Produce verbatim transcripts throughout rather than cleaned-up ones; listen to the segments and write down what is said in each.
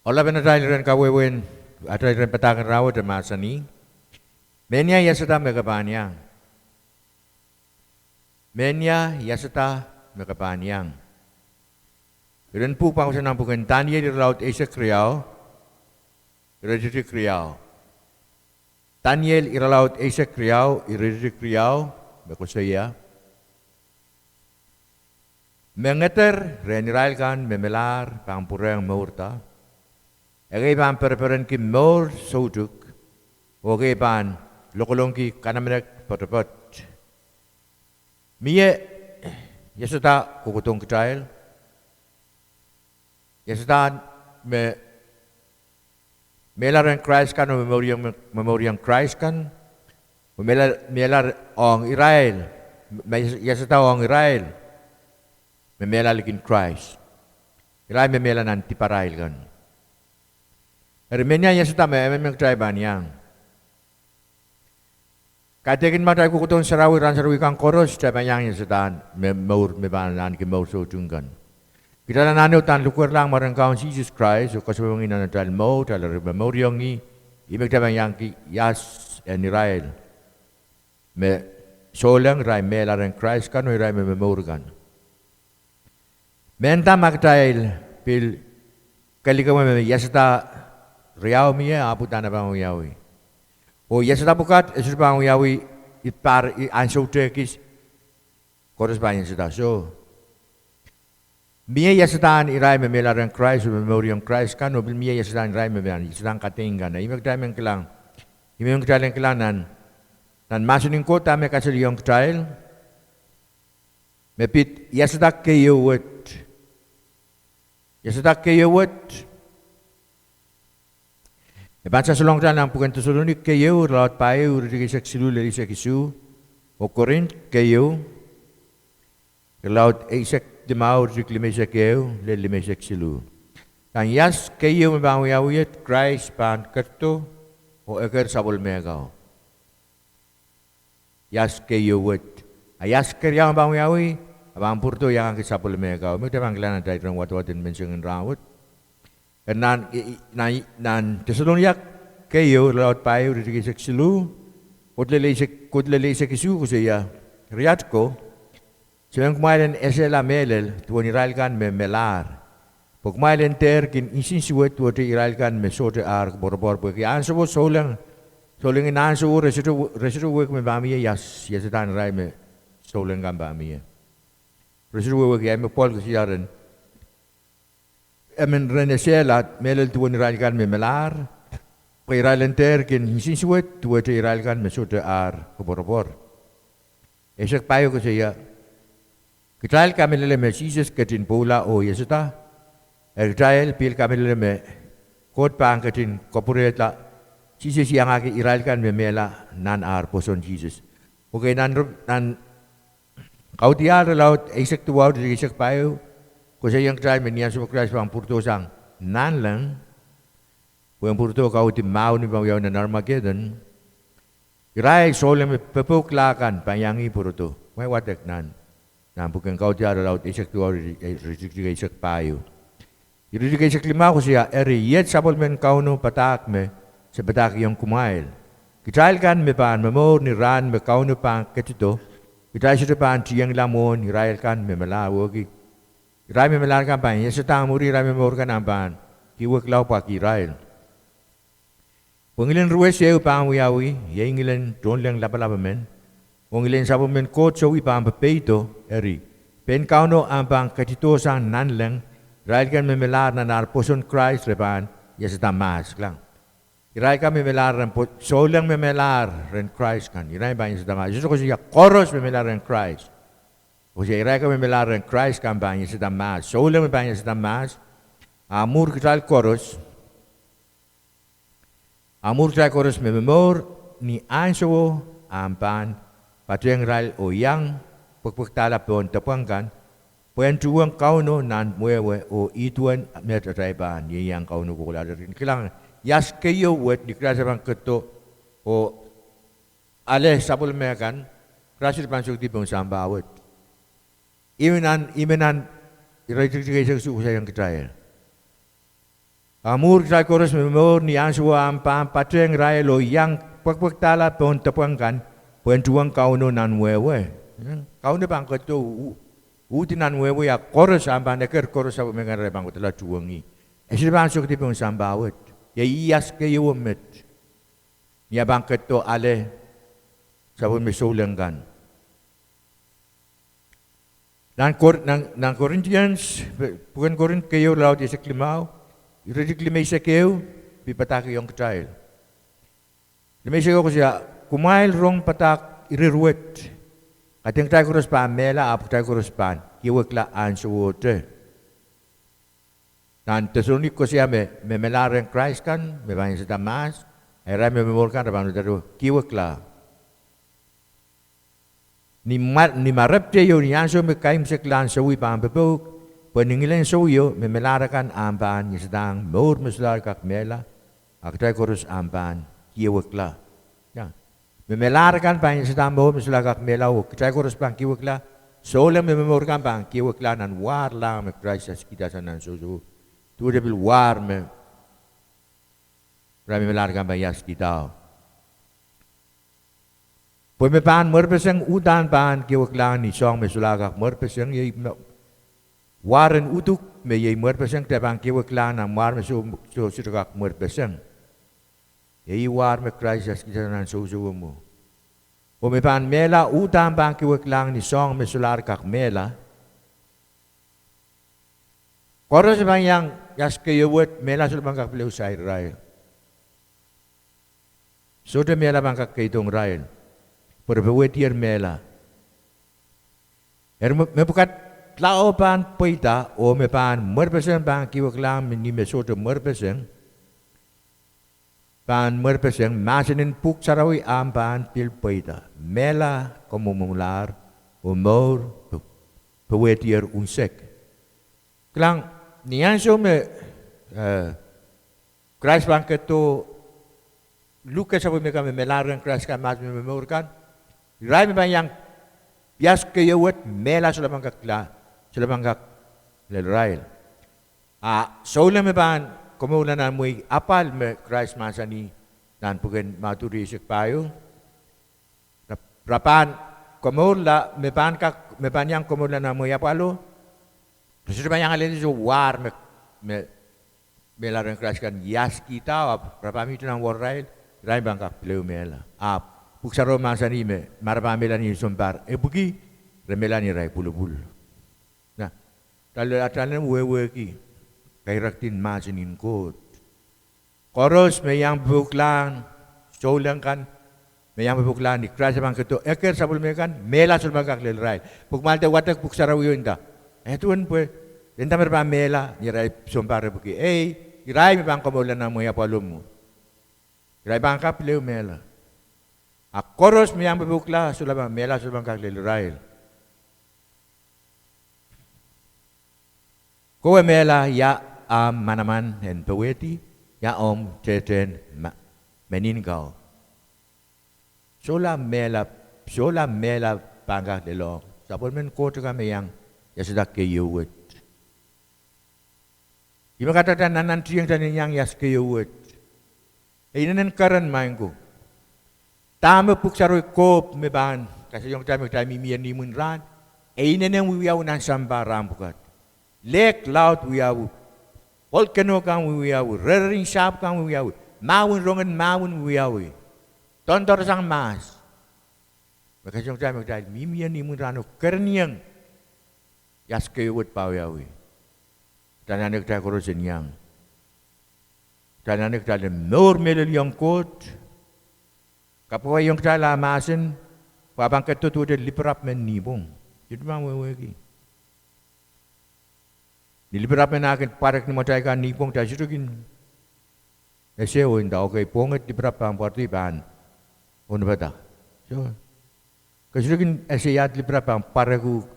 Oaralapen atail iren kawehwehn, atail iren padahk en rahnwet e mahsanih: Mehnia iasada me ke pahn iang. Mehnia iasada me ke pahn iang. Iren pwuhk pahn koasoia nan pwuken Daniel irelaud eisek riau, iretikitik riau. Daniel irelaud eisek riau, iretikitik riau, me koasoia: Me ngeder rehn irail kan me melahr pahn pwurehng mourda, ekei pahn pereperenki mour soutuk, oh ekei pahn lokolongki kanamenek poatopoat. Mie iasada kohkohdohng kitail. Iasada me mehla rehn Krais kan oh me mour iong, me mour iong Krais kan, oh mehla, mehla ong irail, me iasada ong irail me mehla likin Krais, irail me mehla nan diparail kan. Eri mehnia iasada me emen me kitail pahn iang. Kaidehkin ma kitail kohkohdohng sarawi, rahn sarawi kan koaros, kitail pahn iang iasada me mour, me pahn ahneki mour soutuk kan. Kitail anahne udahn likwerlahng mwaren Kaun Sises Krais oh koasoanehdi nan atail mour, kitail eri me mour iong ih, ih me kitail pahn iangki ias en irail me souleng, irail mehla rehn Krais kan oh irail me momour kan. Mehnda ma kitail pil kalikamwe me iasada riau mie, ahpw udahn e pahn wiawi. Oh iasada pwukat e sohte pahn wiawi, I pahr, I ansou tehkis koaros pahn iasada soh. Mie iasadahn irail me mehla rehn Krais oh me mour iong Krais kan, oh pil mie iasadahn irail me mehla, iasadahn kadeik kan. Ih me kitail men kilang, ih me kitail en kilang nan, nan mahsen en Koht dahme kasalehiong kitail me pid iasada keieu wet. Iasada keieu wet e pahn sasalohnga kitail nan pwuken Tesalonik keieu, irelaud pahieu, iretikitik eisek siluh lel eisek isuh, oh Korint keieu, irelaud eisek limau, iretikitik limeisek ehu lel limeisek siluh. Nan ias keieu me pahn wiawi wet, Krais pahn ketido oh eker sapwellime kau. Ias keieu wet. A ias keriau me pahn wiawi, e pahn pwurodo iangahki sapwellime kau. Me kitail pahn kilang nan atail iren wadawad en menseng en rahnwet. Eri nan, nan, nan Tesalonika keieu, irelaud pahieu, iretikitik eisek siluh, kohdlel eisek, kohdlel eisek isuh koasoia: Riat ko, se men kumwail en esehla mehlel duwen irail kan me melahr, pwe kumwail en dehr kin nsensuwed duwehte irail kan me sohte ar koapworopwor, pwehki ansouo souleng, souleng en ansouo re sohte, re sohte wehwehki me pahn mie ias, iasadahn irail me souleng kan pahn mie. Re sohte wehwehki. Ih me Pohl koasoia ren, emen ren esehla mehlel duwen irail kan me melahr, pwe irail en dehr kin nsensuwed duwehte irail kan me sohte ar koapworopwor. Eisek pahieu koasoia: Kitail kamehlele me Sises ketin pwoula oh iasada, eri kitail pil kamehlele me Koht pahn ketin kapwurehda Sises iangahki irail kan me mehla nan ar pwoson Sises. Okei, nan, nan Kaudiahl irelaud eisek duwau, iretikitik eisek pahieu, koasoiong kitail me ni ansouo Krais pahn pwurodo sang nanleng, pwehn pwurodo kauhdi mahwen me pahn wiawi nan Armageddon, irail souleng me popoukla kan pahn iang ih pwurodo. Kumwail wadek nan, nan pwuken Kaudiahl irelaud eisek duwau, iretikitik eisek pahieu. Iretikitik eisek limau koasoia: Eri iet sapwellimen Kauno padahk me se padahkihong kumwail: Kitail kan me pahn momour ni rahn me Kauno pahn ketido, kitail sohte pahn tiengla mwohn irail kan me melahr, wehwehki irail me melahr kan pahn iasada mwuri irail me momour kan ahpw pahn kihwekla pwehki irail. Pwe ngilen ruwes ehu pahn wiawi, iei ngilen tohnleng lapalap emen, oh ngilen sapwellimen Koht sowi pahn pepeido. Eri pein Kauno ahpw pahn ketido sang nanleng, irail kan me melahr nan ar pwoson Krais re pahn iasada mahs. Kilang, irail kan me melahr ren pwo-, souleng me melahr ren Krais kan, irail pahn iasada mahs. E sohte koasoia koaros me melahr ren Krais. Koasoia irail kan me melahr ren Krais kan pahn iasada mahs. Souleng me pahn iasada mahs. A mwuhr kitail koaros, a mwuhr kitail koaros me momour ni ansouo ahpw pahn patehng irail oh iang pwekpwekdahla pohn depweng kan, pwehn tuhwong Kauno nan wehwe oh ih duwen met atail pahn ieiang Kauno kohkohlahte. Kilang, ias keieu wet ni Krais pahn ketido oh ale sapwellime kan, Krais pahn sokdi pohn sampah wet. Ih me nan, ih me nan iretikitik eisek isuh koasoiong kitail. Amwail kitail koaros me momour ni ansou ahpw pahn patehng irail oh iang pwekpwekdahla pohn depweng kan, pwehn tuhwong Kauno nan wehwe. Kauno pahn ketido uhdi nan wehwe, a koaros ahpw pahn eker koaros sapwellime kan, irail pahn kohdohla tuhwong ih. E sohte pahn sokedi pohn sampah wet. Iei ih as keieun met. Ni ah pahn ketido ale sapwellime souleng kan. Nan Kor-, nan, nan Corinthians, pwuken Korint keieu, irelaud eisek limau, iretikitik limeisek ehu, pil padahkihong kitail. Limeisek ehu koasoia, kumwail rong padahk iririr wet. Kaidehn kitail koaros pahn mehla, ahpw kitail koaros pahn kihwekla ansowohte. Nan Deselonika koasoia me, me mehla rehn Krais kan, me pahn iasada mahs, irail me momour kan, re pahn uhdahn kihwekla. Ni ma-, ni ma repwte ieu, ni ansou me kaimwiseklahn sowi pahn popouk, pwe ni ngilen sowio, me mehla re kan ahpw pahn iasadahng mour me solahr kak mehla, a kitail koaros ahpw pahn kihwekla. Me mehla re kan pahn iasadahng mour me solahr kak mehla oh kitail koaros pahn kihwekla, souleng me momour kan pahn kihwekla nan warlahng me Krais iaskihda sang nan sousou. Duwehte pil war me irail me mehla re kan pahn iaskihda. Pwe me pahn mwerpeseng uhdahn pahn kihweklahng ni soahng me solahr kak mwerpeseng, iei me, war en uduk me iei mwerpeseng, kitail pahn kihweklahng nan war me soh, soh sohte kak mwerpeseng. Iei war me Krais iaskihda sang nan sousou mwo. Oh me pahn mehla uhdahn pahn kihweklahng ni soahng me solahr kak mehla. Koaros me pahn iang ias keieu wet, mehla solahr pahn kak pil ehu sair irail. Sohte mehla pahn kak keidohng irail, pwe re powehdier mehla. Eri me, mepwukat lao pahn pweida, oh me pahn mwerpeseng pahn kihweklahng ni me sohte mwerpeseng, pahn mwerpeseng, mahsen en Pwuhk Sarawi ahpw pahn pil pweida. Mehla kamwomwomwlahr, oh mour, powehdier unsek. Kilang, ni ansou me, eh, Krais pahn ketido luhk sapwellime kan me mehla rehn Krais kan, mahs me momour kan, irail me pahn iang ias keieu wet, mehla solahr pahn kak, solahr pahn kak lel irail. A souleng me pahn komourla nan mwehi apwal me Krais mahsanih nan pwuken Madiu eisek pahieu, re pahn komourla, me pahn kak, me pahn iang komourla nan mwehi apwalo, re sohte pahn iang alehdi soh war me, me mehla rehn Krais kan iaskihda, ahpw re pahn mihte nan wararail, irail pahn kak pil ehu mehla. Ahpw Pwuhk Sarawi mahsanih me ma re pahn mehla ni sounpar epwiki, re mehla ni arail pwulopwul. Atail, atail en wehwehki kairekdin mahsen en Koht. Koaros me iang pwupwuklahng souleng kan, me iang pwupwuklahng ni Krais pahn ketido eker sapwellime kan, mehla solahr pahn kak lel irail. Pwe kumwail de wadek Pwuhk Sarawi oh nda, e duwen pwe, e nda me re pahn mehla ni arail sounpar epwiki. Ei, irail me pahn komourla nan mwehi apwalo mwo, irail pahn kak pil ehu mehla. A koaros me iang pwupwukla solahr pahn, mehla solahr pahn kak lel irail. Kowe mehla, ia ahmw manaman en powehdi? Ia omw tehtehn ma-, menin kau? Solahr mehla, solahr mehla pahn kak lelohng sapwellimen Koht kan me iang iasada keieu wet. Ih me kak kitail nantieng, kitail en iang ias keieu wet. E inenen keren, maing ko. Dahme Pwuhk Sarawi kohp me pahn kasalehiong kitail me kitail mihmi ni imwin rahn? E inenen wiewiawi nan sampah rahn pwukat. Lehk laud wiawi, volcano kan wiewiawi, rerrer en sahpw kan wiewiawi, mahwen, rongen mahwen wiewiawi, doandoarasang mahs. Me kasalehiong kitail me kitail mihmi ni imwin rahno kerenieng ias keieu wet pawiawi. Kitail anahne kitail koaros en iang. Kitail anahne kitail en mour mehleliong Koht. Kapwaiaiong kitail ah mahsen, pwe e pahn ketido duwehte lipirap men nipwong. Sohte pahn wehwehki. Ni lipirap men ah kin pwarek ni imwatail kan nipwong, kitail sohte kin ese oh nda, okay, pwohnget lipirap pahn pwaredi pahn onopadahr. Soh. Ke sohte kin ese iahd lipirap pahn pwarek uhk.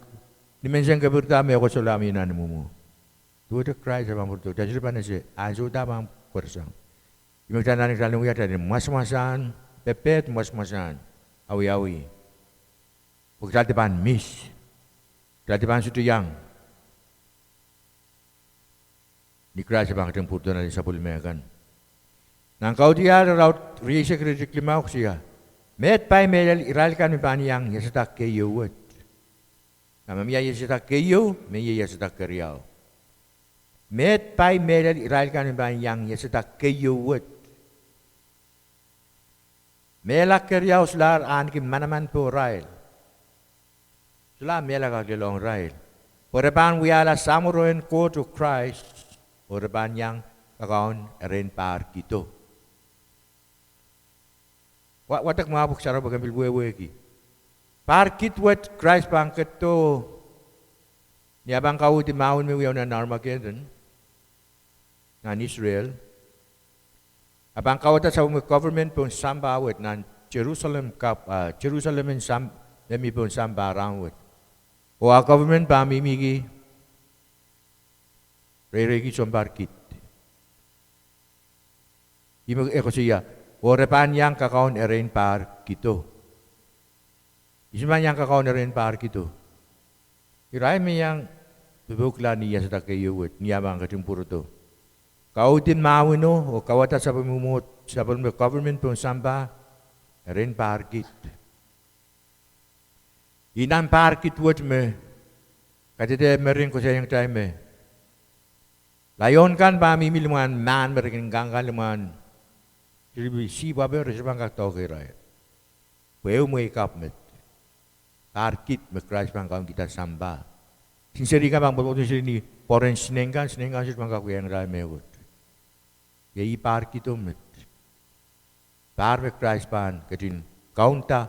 Ni menseng ke pirida me e koasoia mie nan imwomwo. Duwehte Krais e pahn pwurodo, kitail sohte pahn ese ansou da e pahn pwerisang. Ih me kitail anahne kitail en wia, kitail en mwasamwasahn, pepehd mwasamwasahn awiawi. Pwe kitail de pahn mis. Kitail de pahn sohte iang. Ni Krais e pahn ketin pwurodo nan sapwellime kan. Nan Kaudiahl irelaud rieisek iretikitik limau koasoia, meid pai mehlel irail kan me pahn iang iasada keieu wet. Nan me mie iasada keieu, me iei iasada keriau. Meid pai mehlel irail kan me pahn iang iasada keieu wet. Mehla keriau solahr ahneki manaman pohrail. Solahr mehla kak lelohng irail. Pwe re pahn wiahla samworo en Koht oh Krais, oh re pahn iang kakaun erein pahr kido. Wa-, wadek mwahu Pwuhk Sarawi pwe ken pil wehwehki. Pahr kid wet Krais pahn ketido, ni ah pahn kauhdi mahwen me wiawi nan Armageddon, nan Israel. Ah pahn kauwada sapwellime government pohn sampah wet nan Jerusalem kap, ah, Jerusalem en sam-, me mi pohn sampah rahnwet. Oh ah government pahn mihmihki reireiki sounpar kid. Ih me e koasoia, oh re pahn iang kakaun erein pahr kido. Ihs me pahn iang kakaun erein pahr kido? Irail me iang popoukla ni iasada keieu wet, ni ah pahn ketin pwurodo. Kauhdi mahweno oh kauwada sapwellime mwo-, sapwellime government pohn sampah erein pahr kid. Ih nan pahr kid wet me, kadehde mering koasoiaiong kitail me laion kan pahn mihmi limwahn mahn me re kin kangkan limwahn, sihpw ape re sohte pahn kak doahke irail. Pwe ehu mwehi kapw met. Pahr kid me Krais pahn kaunkihda sampah. Kisin seri kan pahn pwopwoud seri ni pwoaren sineik kan, sineik kan sohte pahn kak wiahiong irail mehkot. Iei pahr kido met. Pahr me Krais pahn ketin kaunda,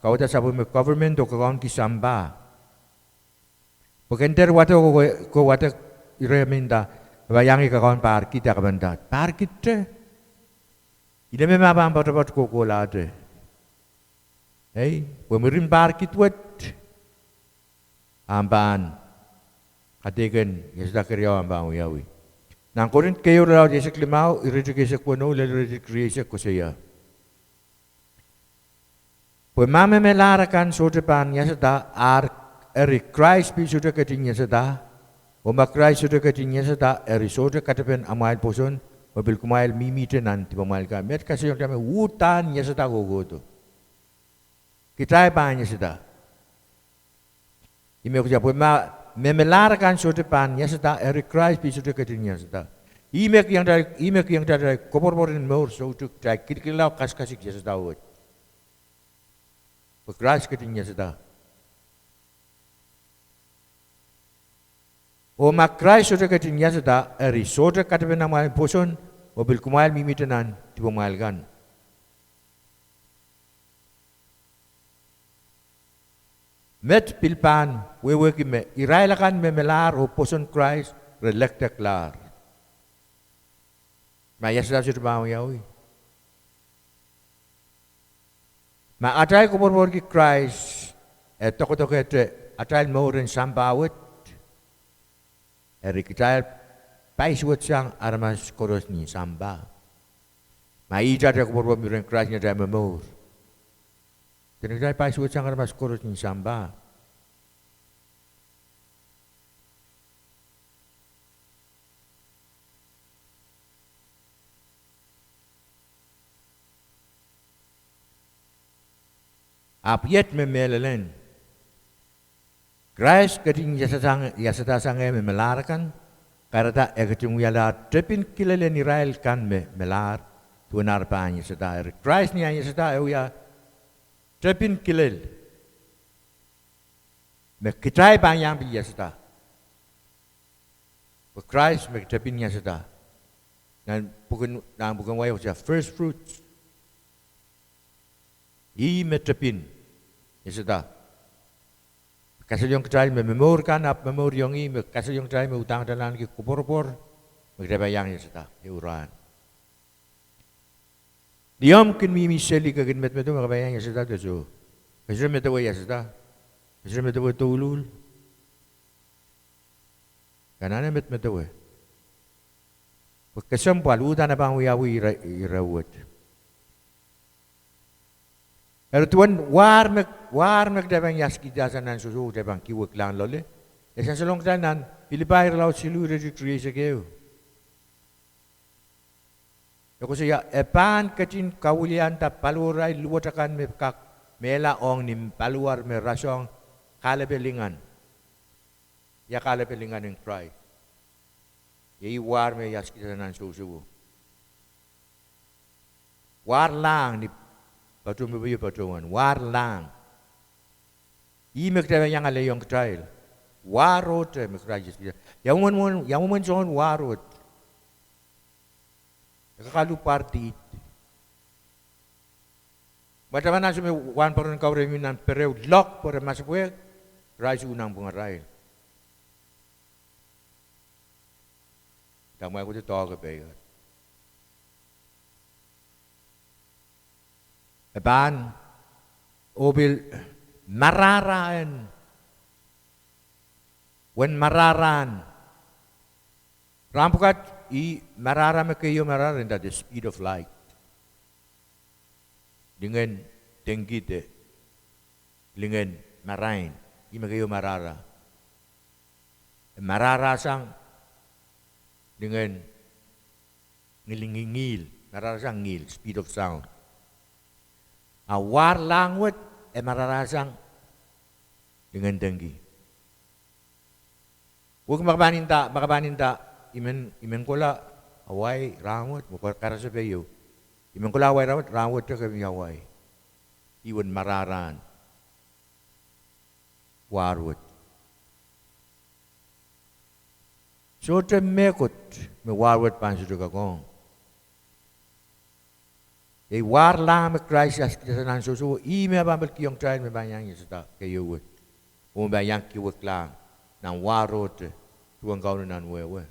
kauwada sapwellime government oh kakaunki sampah. Pwe ken dehr wadek ko, ko wadek ire me nda, e pahn iang kakaun pahr kid, a ke pahn nda, pahr kid te? Ineme me pahn poatopoat kohkohlahte. Ei, pwe mwurin pahr kid wet, ahpw pahn kadeik en iasada keriau ahpw pahn wiawi. Nan Korint keieu irelaud eisek limau, iretikitik eisek weneu lel iretikitik rieisek koasoia, pwe ma me melahr akan sohte pahn iasada, ar, eri Krais pil sohte ketin iasada, oh ma Krais sohte ketin iasada, eri sohte katepen amwail pwoson, oh pil kumwail mihmihte nan dipamwail kan. Met kasalehiong kitail me uhdahn iasada kohkohdo. Kitail pahn iasada. Ih me koasoia pwe ma me melahr akan sohte pahn iasada, eri Krais pil sohte ketin iasada. Ih me kihong kitail, ih me kihong kitail koapworopwor en mour soutuk, kitail kilkilala oh kasikasik iasada wet. Pwe Krais ketin iasada. Oh ma Krais sohte ketin iasada, eri sohte katepen amwail pwoson, oh pil kumwail mihmihte nan dipamwail kan. Met pil pahn wehwehki me irail akan me melahr oh pwoson Krais, re lekdeklahr. Ma iasada sohte pahn wiawi. Ma atail koapworopworki Krais, e dokedokehte atail mour en sampah wet, eri kitail paisuwed sang aramas koaros ni sampah. Ma ihte atail koapworopwor rehn Krais ni atail momour, dene kitail paisuwed sang aramas koaros ni sampah. Ahpw iet me mehlelen, Krais ketin iasada sang, iasada sangehr me melahr akan, kahrehda e ketin wialahr tepin kilel en irail kan me melahr, duwen ar pahn iasada. Eri Krais ni ah iasada e wia tepin kilel me kitail pahn iang pil iasada. Pwe Krais me tepin iasada. Nan pwuken, nan pwuken wai e koasoia first fruits. Ih me tepin iasada. Kasalehiong kitail me momour kan ahpw momouriong ih, me kasalehiong kitail me uhdahn kitail ahneki koapworopwor, me kitail pahn iang iasada ehu rahn. Ni omw kin mihmi seli ke kin medemedewe me ke pahn iang iasada de soh. Ke sohte medewe iasada. Ke sohte medewe douluhl. Ke anahne medemedewe. Pwe kesempwal uhdahn e pahn wiawi ire, ire wet. Eri duwen war me, war me kitail pahn iaskihda sang nan sohso, kitail pahn kihwei kilang loale, e sansalong kitail nan Pilipai irelaud siluh iretikitik rieisek ehu. E koasoia, e pahn ketin kawilianda paliwarail luwet akan me kak mehla ong ni paliwar me rasehng kahlepe lingan. Ia kahlepe lingan en Krais? Iei war me I askidada nan sousouo. War lahng ni patohwan me patohwan, war lahng. Ih me kitail iang ale iong kitail. Warohte me Krais, ia mwomwen, ia mwomwen soangen war wet? E kak alu pwar dihd. Ma taman ansou me wahnpoaron kauwere mi nan pereu loak pwe re masepwehk, Krais unanpwungarail. Tamwaikuhte doahke peier. E pahn, oh pil marahra en, wen marahran. Rahn pwukat, ih marahra me keieu marahra ndahte speed of light. Lingen dengki de lingen marain, ih me keieu marahra. E marahrasang lingen ngihl, ngihl, marahrasang ngihl, speed of sound. A war lahng wet e marahrasang lingen dengki. Wehwehki ma ke pahn inda, ma ke pahn inda, I men, I men kohla Hawaii rahn wet, me karasepe ieu. I men kohla Hawaii rahn wet, rahn wet ke mi Hawaii. Ih wen marahran war wet. Sohte mehkot me war wet pahn sohte kakohng. Iei war lahng me Krais askidada nan sousouo, ih me e pahn pil kihong kitail me pahn iang iasada keieu wet, oh me pahn iang kihweklahng nan warohte duwen Kauno nan wehwe.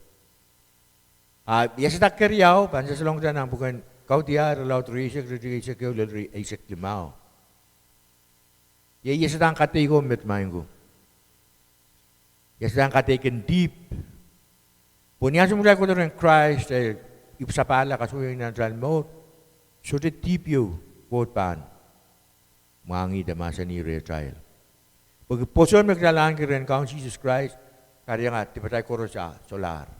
A iasada keriau pahn sansalong kitail nan pwuken Kaudiahl irelaud rieisek, iretikitik eisek ehu lel rieisek limau. Iei iasadahn kadeiko met, maing ko. Iasadahn kadeik en dihp. Pwe ni ansou me kitail kohdo rehn Krais, e ipwsapahla, kasongosong nan atail mour, sohte dihp ieu Koht pahn mwahngih de mahsanih rehtail. Pwehki pwoson me kitail ahneki rehn Kaun Sises Krais, kariong, a dipatail koaros a solahr.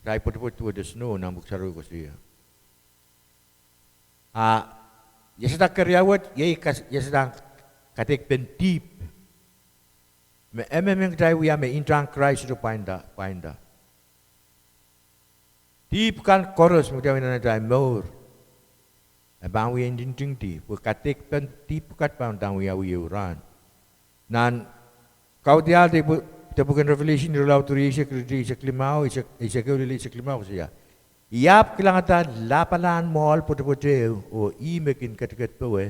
Kitail pwetepwet duwehte snow, nan pwuhk sarawi koasoia. A iasadahn keriau wet, iei kas-, iasadahn kadeikpen dihp me emenemen kitail wia me ntahn Krais sohte pwainda, pwainda. Dihp kan koaros me kitail wia nan atail mour, e pahn wie ntingdi, pwe kadeikpen dihp kat pahn uhdahn wiawi ehu rahn. Nan Kaudiahl de pwuken Revelation irelaud rieisek, iretikitik eisek limau, eisek, eisek ehu lel eisek limau koasoia, I ahpw kilangada lapalahn mwoahl pwetepwet ehu, oh ih me kin ketiket powe,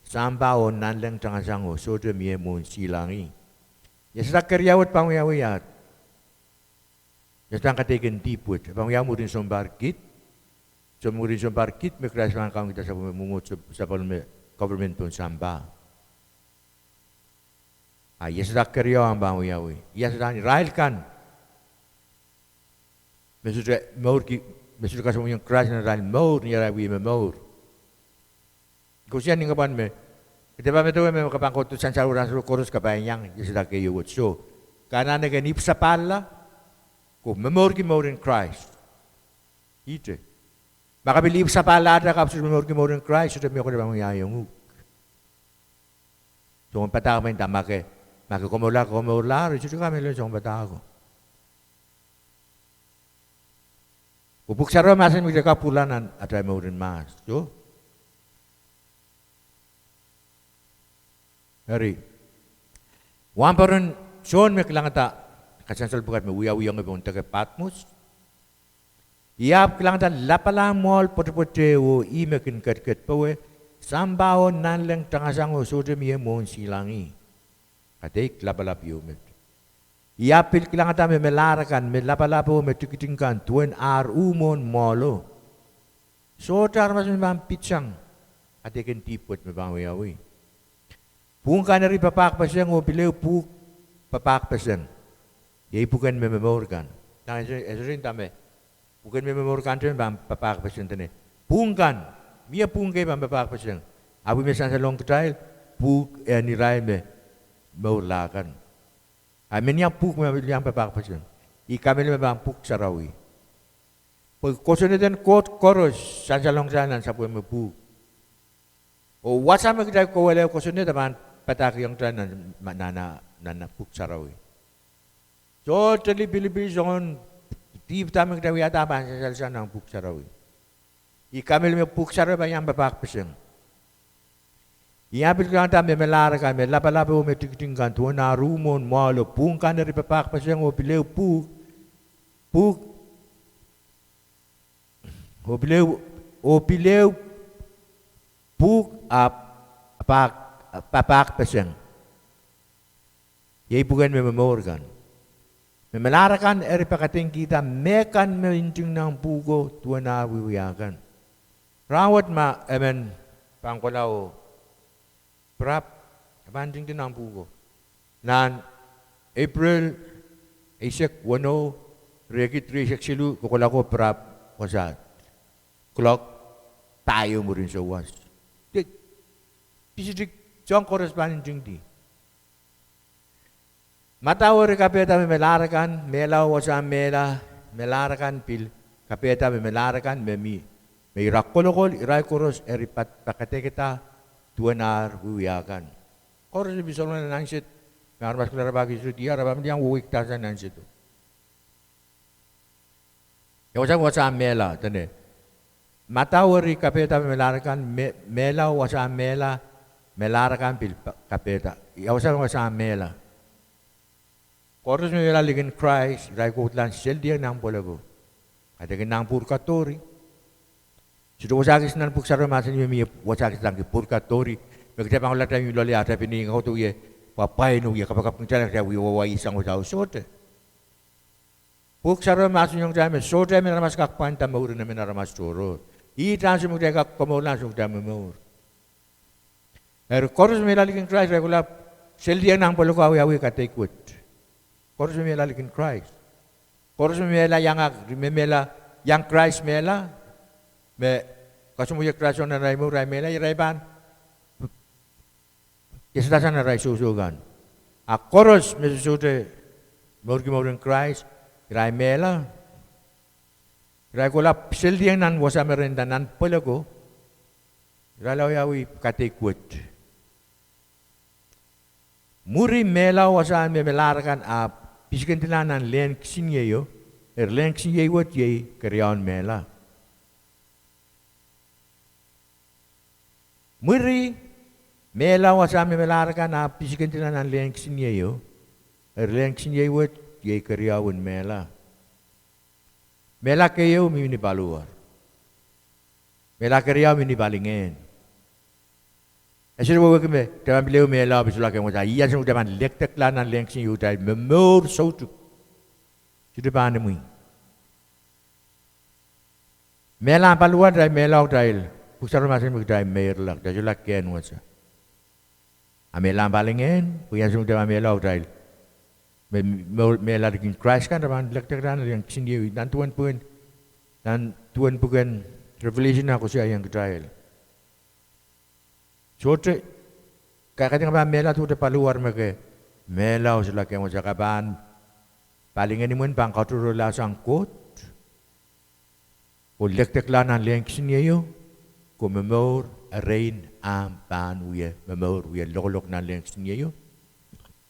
sampah oh nanleng tangasango sohte mie mwohn silangih. Iasadahn keriau wet pahn wiawi iasadahn kadeik en dihp wet, e pahn wiawi mwurin sounpar kid, soh, mwurin sounpar kid me Krais pahn kaunkihda sapwellime mwomwohdiso, sapwellime government pohn sampah. A iasadahn keriau ahpw pahn wiawi iasadahn irail kan me sohte mourki, me sohte kasongosong Krais nan arail mour ni arail wie momour. Koasoia ni ke pahn me, ke dehr pahn medewe me ke pahn kohdo sansal wet ansou koaros ke pahn iang iasada keieu wet, soh, ke anahne ken ipwsapahla, ke momourki mouren Krais. Ihte. Ma ke pil ipwsapahlahte ahpw sohte momourki mouren Krais, sohte mie koaros pahn wiahiong uhk. Soangen padahk me nda ma ke, ma ke komourla, ke komourlahr, sohte kamehlele soangen padahk ko. Pwe pwuhk sarawi mahsanih me kitail kak pwurala nan atail mouren mahs, soh. Eri, wahnpoaron Sohn me kilangada kasansal pwukat me wiawihongehr pohn deke Patmos. I ahpw kilangada lapalahn mwoahl pwetepwete oh ih me kin ketiket powe, sampah oh nanleng tangasango sohte mie mwohn silangih. Kadeik lapalap ieu met. I ahpw pil kilangada me melahr akan, me lapalap oh me tikitik kan, duwen ar uh mwohn mwoahlo. Sohte aramas me pahn pitsang kadeik en dihp wet me pahn wiawi. Pwuhng kan eri papahkpeseng oh pil ehu pwuhk papahkpeseng. Iei pwuken me momour kan. Nan ese, ese nda me pwuken me momour kante me pahn papahkpeseng dene, pwuhng kan, mie pwuhng kei pahn papahkpeseng. Ahpw me sansalong kitail, pwuhk en irail me mourla kan. A men iang pwuhk me pil iang papahkpeseng? I kamehlele me pahn pwuhk sarawi. Pwe kosonned en Koht koaros sansalong kitail nan sapwellime pwuhk. Oh wasa me kitail kohwei kosonned e pahn padahkihong kitail nan, nan, nan, nan Pwuhk Sarawi. Sohte lipilipil, soangen dihp da me kitail wiahda pahn sansalsang nan Pwuhk Sarawi. I kamehlele me Pwuhk Sarawi pahn iang papahkpeseng. I ahpw pil kihda me melahr akan, me lapalap oh me tikitik kan, duwen ar uh mwohn mwoahl, pwuhk kan eri papahkpeseng oh pil ehu pwuhk, pwuhk, oh pil ehu, oh pil ehu pwuhk ahpw, ahpw papahkpeseng. Iei pwuken me momour kan. Me melahr akan eri pakadeikihda mehkan me nting nan pwuhko duwen ar wiewia kan. Rahnwet ma emen pahn kohla oh pirap, e pahn ntingdi nan pwuhko. Nan April eisek weneu, riekid rieisek siluh, kohkohla ko pirap wasaht. Clock pahieu mwurin souwas. Pisidik, soahng koaros pahn ntingdi. Madau eri kapehda me melahr akan, mehla oh wasahn mehla, melahr akan pil kapehda me melahr akan me mi, me ira kolokol, irail koaros eri pa-, pakadeikihda duwen ar wiewia kan. Koaros me pil solahr nan ansou, me aramas kohla rapahki ansou, ih rapahki me iang wehwehkidasang nan ansou. Ia wasa me wasahn mehla, dene. Madau eri kapehda me melahr akan, me-, mehla oh wasahn mehla, melahr akan pil pa-, kapehda. Ia wasa me wasahn mehla. Koaros me mehla likin Krais, irail kohdlahn seldiong nan pweleko. Kaidehkin nan purgatori. Sohte wasa kis nan Pwuhk Sarawi mahsanih me mie wasa kis nan ki purgatori. Me kitail pahn kohla kitail mih loale ah kitail pil ning koadoie, pwapwain oh wie kapakap, kitail kitail wie wawai sang wasa oh sohte. Pwuhk Sarawi mahsanihong kitail me sohte emen aramas kak pwainda mouren emen aramas tohrohr. Ih ansou me kitail kak komourla, ansou me kitail momour. Eri koaros me mehla likin Krais, irail kohla seldiong nan pweleko, awiawi kadeik wet. Koaros me mehla likin Krais. Koaros me mehla iang, me mehla iang Krais mehla, me kasamwohie Krais nan arail mour, irail mehla, irail pahn iasada sang nan arail sohso kan. A koaros me sohte mourki mouren Krais, irail mehla, irail kohla seldiong nan wasa me re nda nan pweleko, irail awiawi kadeik wet. Mwuri mehla oh wasahn me melahr akan ahpw pisikindila nan lehn kisiniei o, eri lehn kisiniei wet iei keriaun mehla. Mwuri mehla oh wasahn me melahr akan ahpw pisikindila nan lehn kisiniei o, eri lehn kisiniei wet iei keriaun mehla. Mehla keieu mihmi ni paliwar. Mehla keriau mihmi ni palingehn. E sohte wehwehki me kitail pahn pil ehu mehla oh pil solahr kehn wasa. Ih ansou me kitail pahn lekdekla nan lehn kisiniei o, kitail momour soutuk. Sohte pahn imwi. Mehla paliwar, kitail mehla oh kitail, Pwuhk Sarawi mahsanih me kitail meirla, kitail solahr kehn wasa. A mehla palingehn, pwe ih ansou me kitail pahn mehla oh kitail, me, me, mehla likin Krais kan, kitail pahn lekdekla nan lehn kisiniei o, nan duwen pwuken, nan duwen pwuken Revelation ah koasoiaiong kitail. Sohte, ka-, kaidehn ke pahn mehla duwehte paliwar me ke mehla oh solahr kehn wasa, ke pahn palingehn imwen pahn katohrohrlahsang Koht. Oh lekdekla nan lehn kisiniei o, ke momour erein ahmw pahn wie momour wie lokolok nan lehn kisiniei o.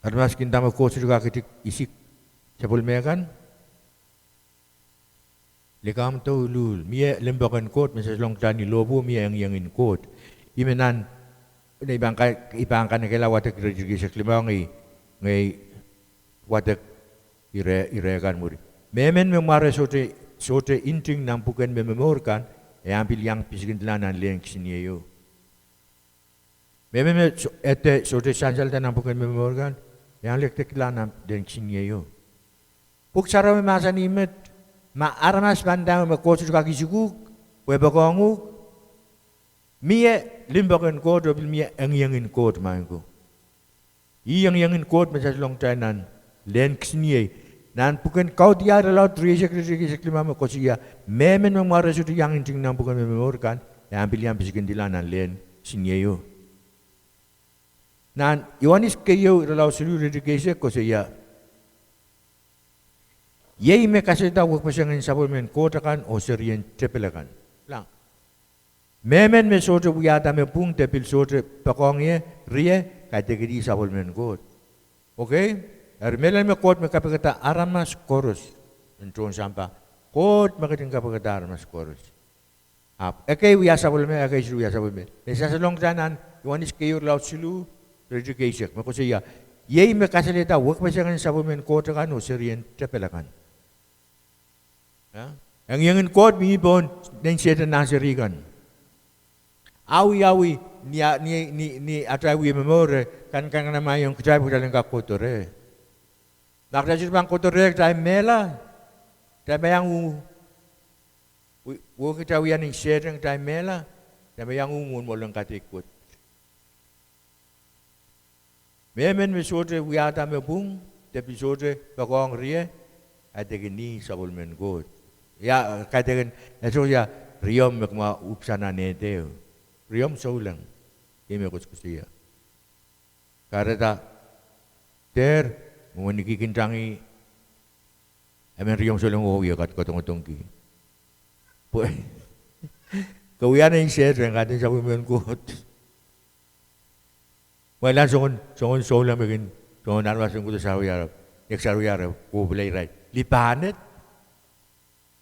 Aramas kin nda me Koht sohte kak itik isik sapwellime kan. Likamw douluhl, mie limpoak en Koht me sansalong kitail ni lohpwuo, mie engieng en Koht. Ih me nan, ne i pahn ka-, i pahn kanekehla wadek iretikitik eisek limau, ngehi, ngehi wadek ire, ire kan mwuri. Mehmen me mware sohte, sohte nting nan pwuken me momour kan, e ahpw pil iang pisikindila nan lehn kisiniei o. Mehmen me so-, ede sohte sansalda nan pwuken me momour kan, e iang lekdekla nan lehn kisiniei o. Pwuhk Sarawi mahsanih met, ma aramas pahn nda me Koht sohte kak isik uhk, pwe e poakohng uhk, mie limpoak en Koht oh pil mie engieng en Koht maing ko. Ih engieng en Koht me sansalong kitail nan lehn kisiniei. Nan pwuken Kaudiahl irelaud rieisek, rieisek limau me koasoia, mehmen me mware sohte iang nting nan pwuken me momour kan, e ahpw pil iang pisikindila nan lehn kisiniei o. Nan Ioanes keieu irelaud siluh, rieisek koasoia, Iei me kasalehda wekpeseng en sapwellimen Koht akan oh serien tepil akan. Kilang. Mehmen me sohte wiahda me pwung de pil sohte poakohng ie, rie, kaidehkin ih sapwellimen Koht. Okei? Eri mehlel me Koht me kapikada aramas koaros. En tohn sampah, Koht me ketin kapikada aramas koaros. Ahpw ekei wia sapwellime, ekei sohte wia sapwellime. Me sansalohng kitail nan Ioanes keieu irelaud siluh, iretikitik eisek, me koasoia: Iei me kasalehda wekpeseng en sapwellimen Koht akan oh serien tepil akan. Engiengen Koht mihmi pohn nein Sehdan nan seri kan. Awiawi ni, ni, ni, ni atail wie momour, kan, kan, kanamaiong kitail pwe kitail en kak kohdo reh. Ma kitail sohte pahn kohdo reh, kitail mehla, kitail pahn iang uh, wehwehki kitail wia nein Sehdan, kitail mehla, kitail pahn iang uh mwohn mwoalen kadeik wet. Mehmen me sohte wiahda me pwung, de pil sohte poakohng rie, kaidehkin ih sapwellimen Koht. Ia, kaidehkin, e soh ia, riomw me kumwa upwsahn nan ehteo. Riomw souleng. Iei me koasoakoasoia. Kahrehda, dehr, mwomwen I kin tangih, emen riomw souleng oh wie kat, kadokadokiong. Pwe, ke wia nein Sehdan, kaidehkin sapwellimen Koht. Mwein soangen, soangen souleng me kin, soangen aramas en kohdo sarawi, nek sarawi, kohpwila irail. Lipanet.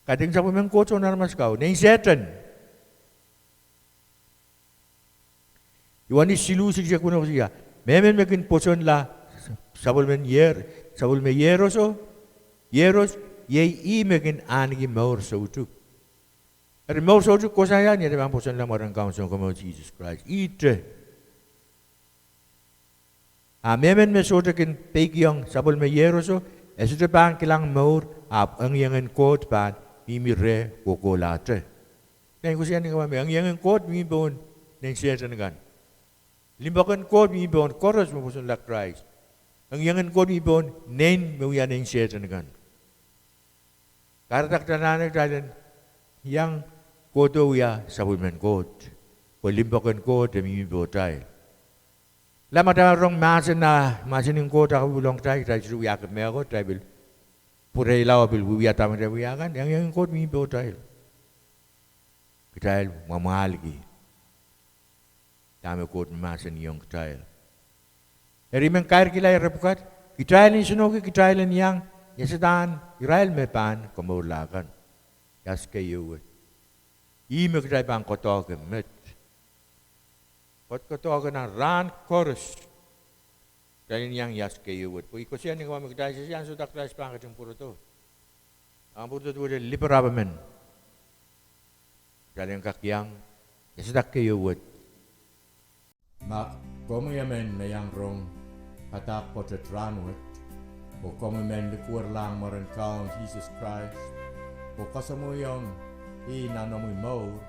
Kaidehkin sapwellimen Koht soangen aramas kau. Nein Sehdan. Ioanes siluh, iretikitik weneu koasoia: Mehmen me kin pwosonla sapwellimen Iehros, sapwellime Iehroso, Iehros, iei ih me kin ahneki mour soutuk. Eri mour soutuk koasoia ni atail pahn pwosonla mwaren Kaun Sounkomour Sises Krais. Ihte. A mehmen me sohte kin peikiong sapwellime Iehroso, e sohte pahn kilang mour, ahpw engiengen Koht pahn mihmi reh kohkohlahte. Nein koasoia ni kemame, engiengen Koht mihmi pohn nein Sehdan kan. Limpoak en Koht mihmi pohn koaros me pwosonla Krais. Engiengen Koht mihmi pohn nein me wia nein Sehdan kan. Kahrehda kitail anahne kitail en iang kohdo wia sapwellimen Koht. Pwe limpoak en Koht e mihmi pohtail. Lel ma kitail rong mahsen, mahsen en Koht akapwilong kitail, kitail sohte wiahki mehkot, kitail pil pwureila oh pil wiewia dahme kitail wia kan, engiengen Koht mihmi pohtail. Kitail mwamwahlki dahme Koht mahsanihong kitail. Eri I men kairkihla ire pwukat, kitail en nsenohki kitail en iang iasadahn irail me pahn komourla kan. Ias keieu wet. Ih me kitail pahn koadoahki met. Koadoahki nan rahn koaros. Kitail en iang ias keieu wet. Pwe I koasoia ni kemame, kitail sehse ansou da Krais pahn ketin pwurodo. Ahpw pwurodo duwehte lipirap emen. Kitail en kak iang iasada keieu wet. Ma komwi emen me iang rong padahk pwoatet rahnwet, oh komwi men likwerlahng mwaren Kaun Sises Krais, oh kasamwoiong ih nan omwi mour,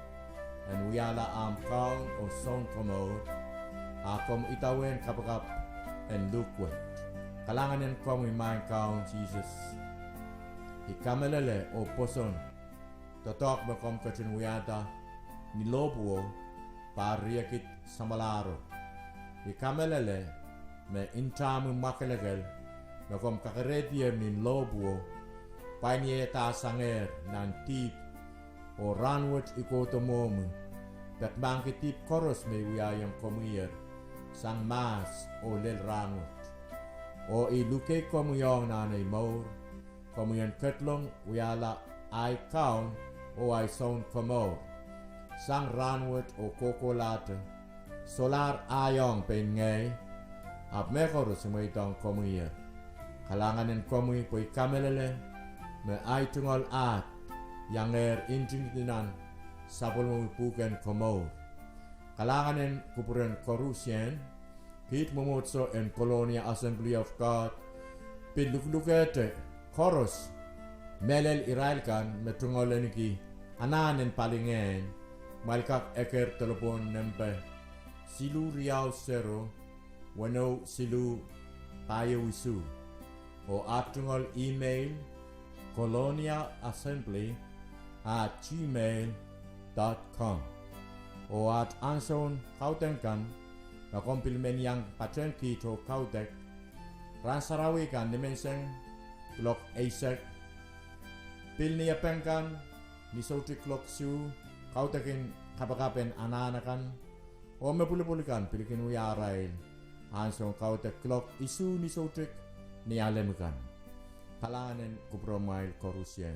en wiahla ahmw Kaun oh Sounkomour, a komw idawehn kapakap en luhk wet. Kalahngan en komwi Maing Kaun Sises. I kamehlele oh pwoson doadoahk me komw ketin wiahda ni lohpwuo, pahr riekid samwalahro. I kamehlele me ntahmwi mwakelekel me komw kakerehdier ni lohpwuo, pwain iehda sangehr nan dihp, oh rahnwet I kohdo mwohmwi, peki mahkki dihp koaros me I wiahiong komwiher, sang mahs oh lel rahnwet. Oh I luke komwi ong nan ei mour, komwi en ketlong wiahla ahi Kaun oh ahi Sounkomour, sang rahnwet oh kohkohlahte, solahr ahi ong pein ngehi, ahpw mehkoaros I mweidohng komwiher. Kalahngan en komwi pwe I kamehlele me ahi tungoal ahd iangehr ntingdi nan sapwellimomwi pwuhken komour. Kalahngan en kupwuren koarusie, kiht mwomwohdiso en Colonia Assembly of God, pil luklukehte koaros, mehlel irail kan me tungoal ahneki anahn en palingehn, kumwail kak eker delepwohn nempe siluh riau sero, weneu siluh, pahieu isuh. Oh aht tungoal email, colonia assembly at gmail dot com. Oh aht ansoun kaudok kan, ma komw pil men iang patehng kiht oh kaudok, rahn sarawi kan nimenseng kuloak eisek Pil ni epeng kan, ni soutik kuloak isuh, kaudok en kapakap en anahn akan, oh me pwulopwul kan pil kin wia arail ansoun kaudok kuloak isuh ni soutik ni alem kan. Kalahngan en kupwuromwail koarusie.